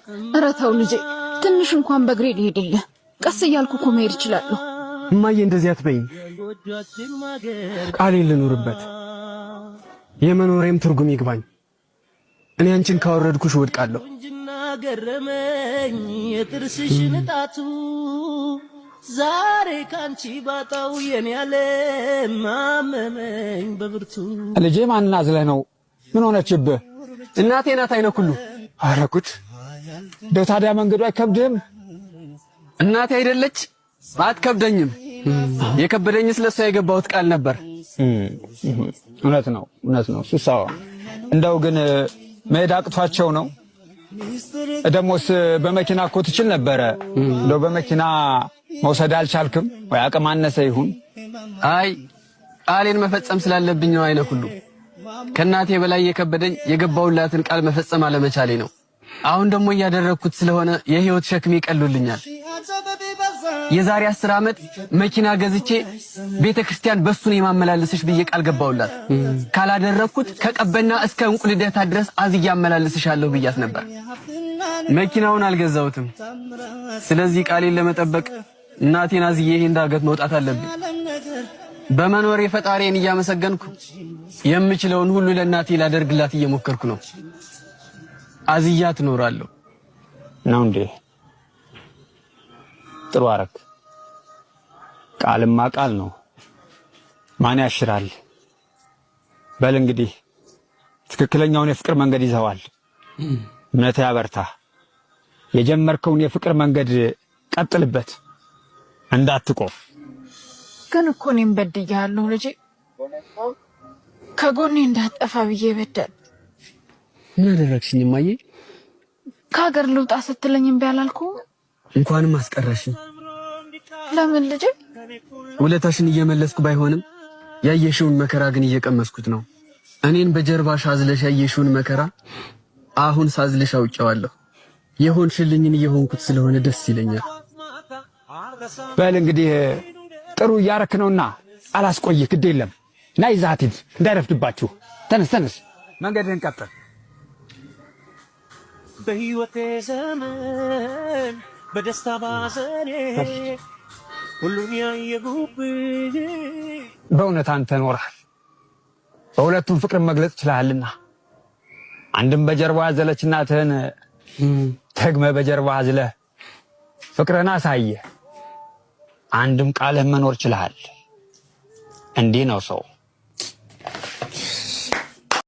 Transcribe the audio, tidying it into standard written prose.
ኧረ ተው ልጄ፣ ትንሽ እንኳን በእግሬ ልሄድልህ። ቀስ እያልኩ እኮ መሄድ እችላለሁ። እማዬ እንደዚህ አትበይኝ። ቃሌን ልኑርበት፣ የመኖሬም ትርጉም ይግባኝ። እኔ አንቺን ካወረድኩሽ እወድቃለሁ። ገረመኝ የጥርስሽ ንጣቱ ዛሬ ካንቺ ባጣው የኔ ዓለም አመመኝ በብርቱ። ልጄ ማንን አዝለህ ነው? ምን ሆነችብህ? እናቴ ናት አይነ ኩሉ። ኧረ ጉድ! እንደው ታዲያ መንገዱ አይከብድህም? እናቴ አይደለች አትከብደኝም። የከበደኝ ስለሷ የገባሁት ቃል ነበር። እውነት ነው፣ እውነት ነው። ሱሳዋ እንደው ግን መሄድ አቅቷቸው ነው። ደሞስ በመኪና እኮ ትችል ነበረ። እንደው በመኪና መውሰድ አልቻልክም ወይ? አቅም አነሰ ይሁን? አይ ቃሌን መፈጸም ስላለብኝ ነው። አይነ ኩሉ ከእናቴ በላይ የከበደኝ የገባሁላትን ቃል መፈጸም አለመቻሌ ነው። አሁን ደግሞ እያደረግኩት ስለሆነ የህይወት ሸክሜ ይቀሉልኛል። የዛሬ 10 ዓመት መኪና ገዝቼ ቤተ ክርስቲያን በሱ ነው የማመላለስሽ ብዬ ቃል ገባሁላት። ካላደረግኩት ከቀበና እስከ እንቁልደታ ድረስ አዝዬ አመላልስሻለሁ ብያት ነበር። መኪናውን አልገዛሁትም። ስለዚህ ቃሌን ለመጠበቅ እናቴን አዝዬ ይሄን ዳገት መውጣት አለብኝ። በመኖሬ ፈጣሪን እያመሰገንኩ የምችለውን ሁሉ ለእናቴ ላደርግላት እየሞከርኩ ነው። አዝያት እኖራለሁ። ነው እንዴ? ጥሩ አረክ። ቃልማ ቃል ነው፣ ማን ያሽራል? በል እንግዲህ ትክክለኛውን የፍቅር መንገድ ይዘዋል። እምነት ያበርታ። የጀመርከውን የፍቅር መንገድ ቀጥልበት፣ እንዳትቆም። ግን እኮ እኔም በድያለሁ ልጄ፣ ከጎኔ እንዳትጠፋ ብዬ በደል። ምን አደረግሽኝ እማዬ? ከሀገር ልውጣ ስትለኝ እምቢ አላልኩም? እንኳንም አስቀረሽኝ። ለምን ልጄ? ውለታሽን እየመለስኩ ባይሆንም ያየሽውን መከራ ግን እየቀመስኩት ነው። እኔን በጀርባሽ አዝለሽ ያየሽውን መከራ አሁን ሳዝልሽ አውቄዋለሁ። የሆንሽልኝን እየሆንኩት ስለሆነ ደስ ይለኛል። በል እንግዲህ ጥሩ እያረክ ነውና አላስቆይህ፣ ግድ የለም ና ይዘሃት ሂድ፣ እንዳይረፍድባችሁ። ተነስ ተነስ፣ መንገድህን ቀጥል። በሕይወቴ ዘመን በደስታ ባዘኔ ሁሉን ያየሁብህ በእውነት አንተ ኖርሃል፣ በሁለቱም ፍቅርን መግለጽ ችለሃልና። አንድም በጀርባ ያዘለች እናትህን ደግመህ በጀርባ አዝለህ ፍቅርህን አሳየህ። አንድም ቃልህን መኖር ችለሃል። እንዲህ ነው ሰው።